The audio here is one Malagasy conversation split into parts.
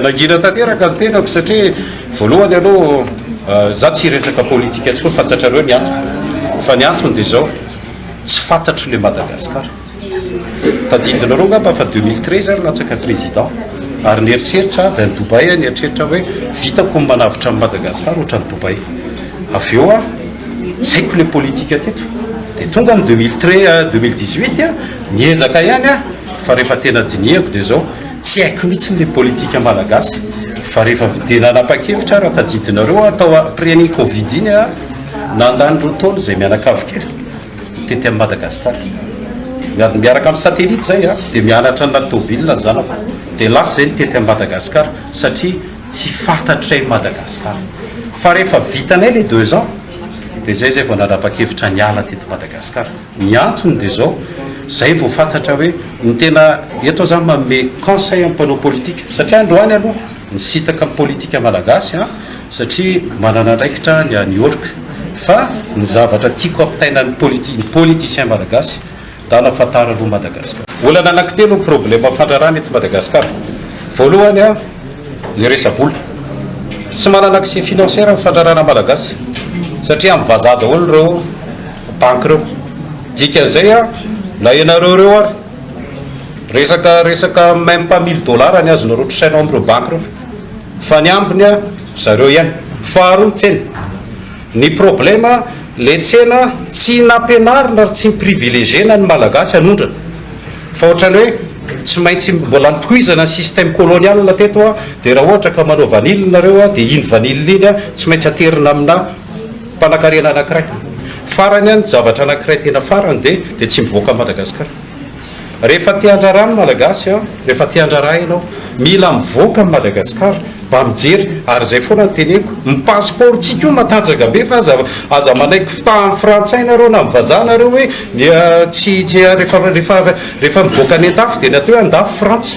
Nangina tanteraka ny tenako satria voalohany aloha za tsy hiresaka politika intsony, fantatrareo ny antony. Fa ny antony dia izao, tsy fantatro le Madagascar. Tadidinareo angamba fa 2013 aho nilatsaka président ary nieritreritra avy any Dubaï aho nieritreritra hoe vitako ny manavotra an'i Madagascar ohatran'i Dubaï. Avy eo aho tsy haiko le politika teto. Dia tonga ny 2013, 2018 niezaka ihany aho fa rehefa tena dinihako dia izao, Tsy haiko mihitsy le politika malagasy fa rehefa dia nanapa-kevitra aho raha tadidinareo aho tao après an'iny covid iny aho nandany roa taona izay mianakavy kely tety amin'i Madagascar miaraka amin'ny satellite zay a dia mianatra anaty tôbile ny zanako dia lasa izay nitety amin'i Madagascar satria tsy fantatray Madagascar fa rehefa vitanay le 2 ans dia zay zay vao nanapa-kevitra niala teto Madagascar. Ny antony dia izao, izay vao fantatra hoe ny tena, eto aho izany manome conseil amin'ny mpanao politika, satria androany aloha nisintaka amin'ny politika malagasy an, satria manana andraikitra ny any York, fa ny zavatra tiako ampitaina ny politi, ny politicien malagasy, dana fantaro aloha Madagascar. Olana anankitelo ny problème fandrarana eto Madagascar. Voalohany an, ny resa-bola. Tsy manana accès financière ny fandrarana malagasy, satria amin'ny vazaha daholo ireo. Banky ireo. Dikan'izay a, na ianareo ireo ary, resaka resaka même pas mille dollars ny azonareo trosaina ao amin'ireo banky ireo. Fa ny ambiny a, zareo ihany. Faharoa ny tsena. Ny problème, le tsena tsy nampianarina ary tsy mi-privilégier-na ny Malagasy hanondrana. Fa ohatran'ny hoe tsy maintsy mbola notohizana ny système colonial teto a, dia raha ohatra ka manao vanille nareo a, dia iny vanille iny a, tsy maintsy aterina amina Mpanakarena anakiray. Farany an, zavatra anakiray tena farany dia dia tsy mivoaka Madagascar. Rehefa te handraharaha ny Malagasy an, rehefa te handraharaha ianao, mila mivoaka an'i Madagascar mba mijery, ary izay foana no teneniko, ny passeport tsika io matanjaka be fa aza aza manaiky fitahan'ny frantsay nareo na ny vazaha nareo hoe ny tsy tsy rehefa rehefa rehefa mivoaka any andafy dia ny atao hoe andafy frantsa,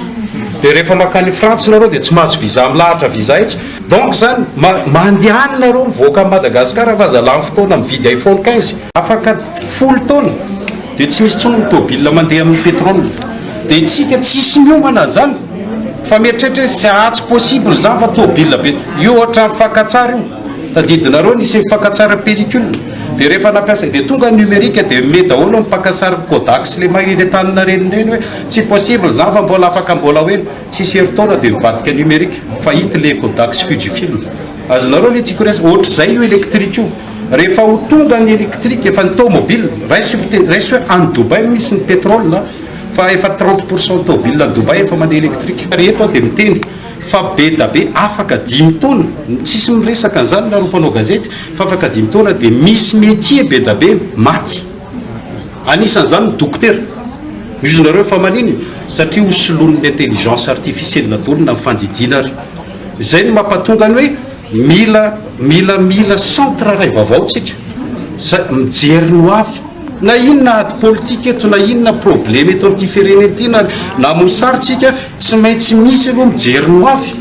dia rehefa makany frantsa nareo dia tsy mahazo visa milahatra visa etsy. Donc zany mandeha any nareo mivoaka an'i Madagascar fa aza lany fotoana mividy iPhone 15. Afaka 10 taona dia tsy misy intsony ny tôbila mandeha amin'ny pétrole. Dia tsika tsisy miomana zany fa mieritreritra hoe c'est tsy possible zany fa tôbila be. Io ohatran'ny fakantsary io. Tadidinareo nisy ny fakantsary pellicule. Dia rehefa nampiasa dia tonga ny numérique dia me daholo ny mpakasary Kodak sy le mahiretanina reny ireny hoe tsy possible zany fa mbola afaka mbola ho ela. Tsisy herintaona dia mivadika numérique fa ity le Kodak sy Fujifilm. Azonareo le tiako resaka? Ohatr'izay io électrique io. Rehefa ho tonga ny électrique efa ny tomobile, raiso raiso hoe any Dubaï misy ny pétrole fa efa 30 pour cent tomobile any Dubaï efa mandeha électrique. Ary eto aho dia miteny fa be da be afaka dimy taona, tsisy miresaka an'izany nareo mpanao gazety, fa afaka dimy taona dia misy métier be da be maty. Anisan'izany ny dokotera. Mizo nareo fa maninona? Satria ho soloin'ny intelligence artificielle daholo na ny fandidiana ary. Izay no mampatonga ny hoe mila mila mila centre iray vaovao tsika. Sa mijery ny ho avy. Na inona ady politika eto na inona problème eto amin'ity firenena ity na na mosary tsika tsy maintsy misy aloha mijery ny ho avy.